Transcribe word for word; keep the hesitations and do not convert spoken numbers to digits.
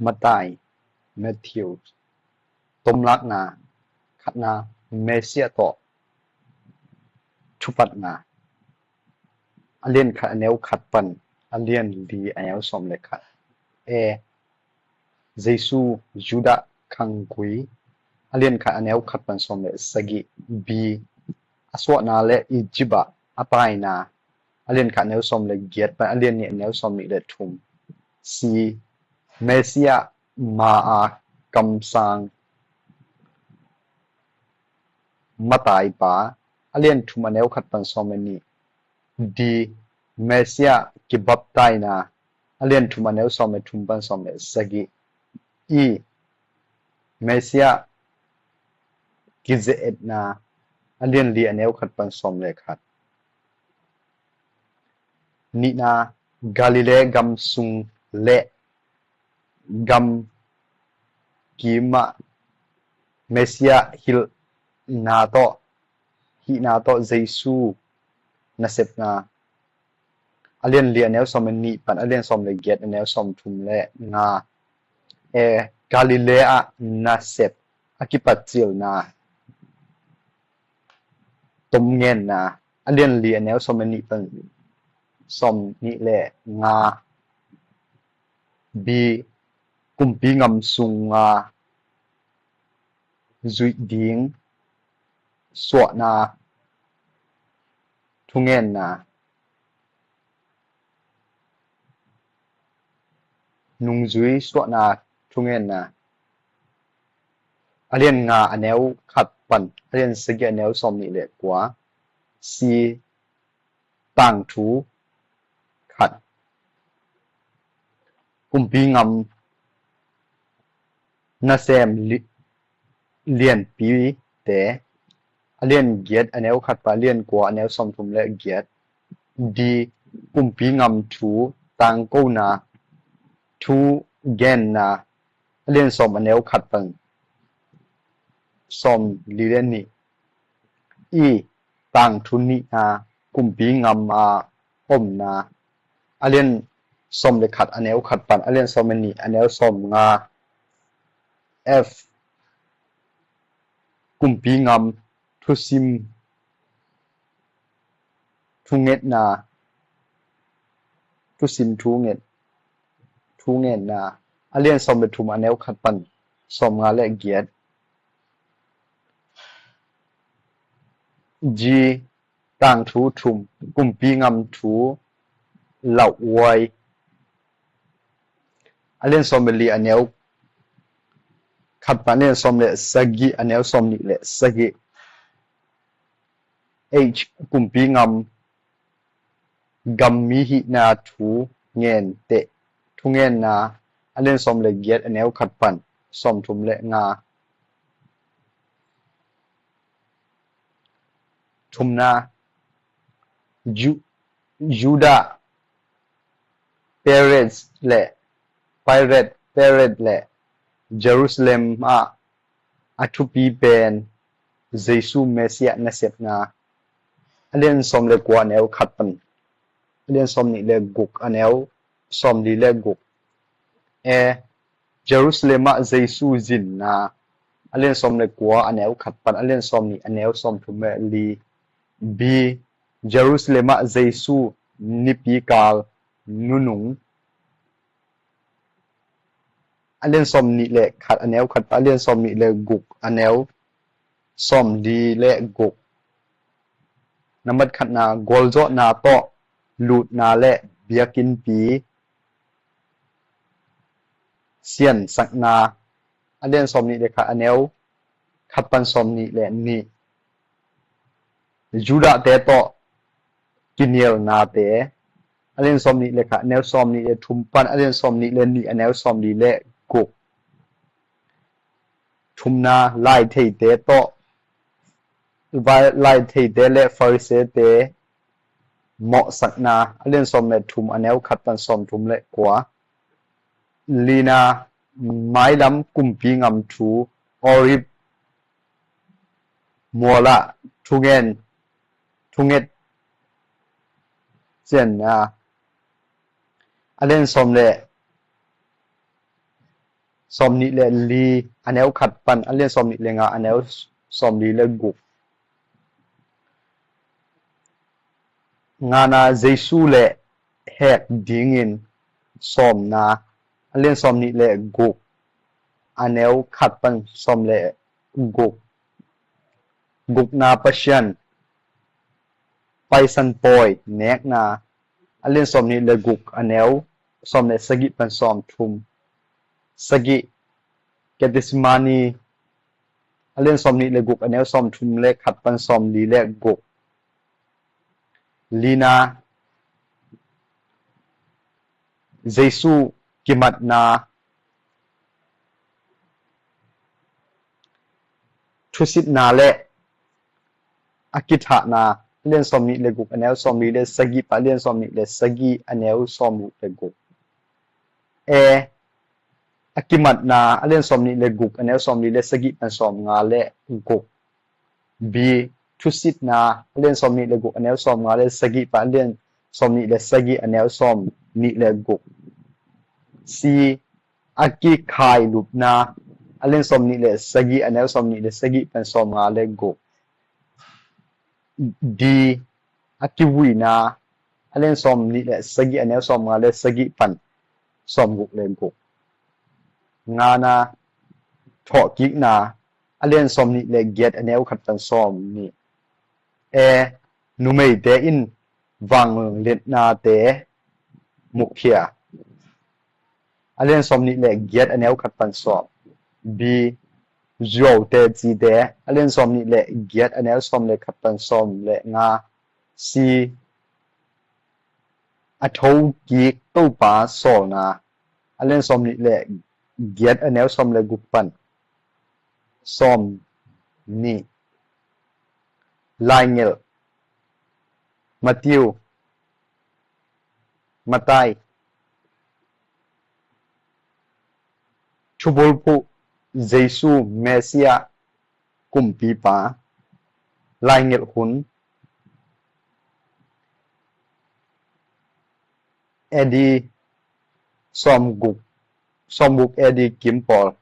Matai, Matthew, tomlakna khatna, Messiah tawh thupatna, a lian khat a neu khat pan a lian li a neu sawm le khat. A, Jesu, Judah khanggui, a lian khat a neu khat pan sawm le sagih. B, a suahna le Egypt ah a taina, a lian khat a neu sawm le giat pan a lian nih a neu sawm nih le thum. C, Messiah ma a kamsang mataipa, a lian thum a neu khat pan sawm le nih. D, Messiah kibaptaina, a lian thum a neu sawm le thum pan sawm le sagih. E, Messiah kize-etna, a lian li a neu khat pan sawm le khat. Nihna, Galilee gam sung le gam kimah Messiah hilhna tawh, hihna tawh Jesu nasepna, a lian li a neu sawm le nih pan a lian sawm le giat a neu sawm thum le nga. A, Galilee ah nasep a kipatcilna, tomngenna, a lian li a neu sawm le nih pan sawm nih le nga. B, kumpi ngam sunga zuih ding suahna, thungenna, nungzui suahna, thungenna, a lian nga a neu khat pan a lian sagih a neu sawm nih le kua. C, tangthu khat, kumpi ngam nasem li-, lianpite, a lian giat a neu khat pan a lian kua a neu sawm thum le giat. D, kumpi ngam thu tangkona, thugenna, a lian sawm a neu khat pan sawm li le nih. E, tangthu nihna, kumpi ngam a omna, a lian sawm le khat a neu khat pan a lian sawm le nih a neu sawm nga. F, kumpi ngam thusim thungetna, thusim thunget, thungetna, a lian sawm le thum a neu khat pan sawm nga le giat. G, tangthu thum, kumpi ngam thu lauhuai, a lian sawm le li a neu khat pan a lian sawm le sagih a neu sawm nih le sagih. H, kumpi ngam gam mi hihna thu ngen teh, thungenna, a lian sawm le giat a neu khat pan sawm thum le nga. Thumna, Ju-, Judah Perez le, Pirate, Perez le Jerusalem ah a thupi pen Jesu Messiah nasepna, a lian sawm le kua a neu khat pan a lian sawm nih le guk a neu sawm li le guk. A, Jerusalem ah Jesu zinna, a lian sawm le kua a neu khat pan a lian sawm nih a neu sawm thum le li. B, Jerusalem ah Jesu nipikal nunung, a lian sawm nih le khat a neu khat pan a lian sawm nih le guk a neu sawm li le guk. Nambat khatna, gualzawhna tawh lutna le biakinnpi siansakna, a lian sawm nih le khat a neu khat pan sawm nih le nih. Judahte tawh kinialnate, a lian sawm nih le khat a neu sawm nih le thum pan a lian sawm nih le nih a neu sawm li le guk. Thumna, laitheite tawh, lai-, laitheite le Farisee-te mawhsakna, a lian sawm le thum a neu khat pan sawm thum le kua. Lina, mailam kumpi ngam thu, Olive mual ah thungen, thunget cianna, a lian sawm le sawmnih le li a neu khat pan a lian sawmnih le nga a neu sawmli le guk. Ngana, Jesu le hek dingin sawmna, a lian sawmnih le guk a neu khat pan sawm le guk. Gukna, Pasian Paisan Pawi nekna, a lian sawmnih le guk a neu sawm le sagih pan sawmthum sagih. Gethsemane, a lian sawmnih le guk a neu sawmthum le khat pan sawmli le guk. Lina, Jesu kimatna, thusitna le a kithahna, a lian sawmnih le guk a neu sawmli le sagih pan a lian sawmnih le sagih a neu sawmguk le guk. A, a kimatna, a lian sawmnih le guk a neu sawmli le sagih pan sawmnga le guk. B, thusitna, a lian sawmnih le guk a neu sawmnga le sagih pan a lian sawmnih le sagih a neu sawmnih le guk. C, a kikhailupna, a lian sawmnih le sagih a neu sawmnih le sagih pan sawmnga le guk. D, a kivuina, a lian sawmnih le sagih a neu sawmnga le sagih pan sawmguk le guk. Ngana, thawhkikna, a lian sawmnih le giat a neu khat pan sawmnih. A, numeite in vangliatnate mukhia, a lian sawmnih le giat a neu khat pan sawm. B, zuaute cite, a lian sawmnih le giat a neu sawm le khat pan sawm le nga. C, a thokik Topa sawlna, a lian sawmnih le giat a neu sawm le guk pan sawmnih. Laigelh, Matthew, Matai. Thubulphuh, Jesu Messiah, Kumpipa. Laigelh hun, A D sawmguk, sawmguk A D kim pawl.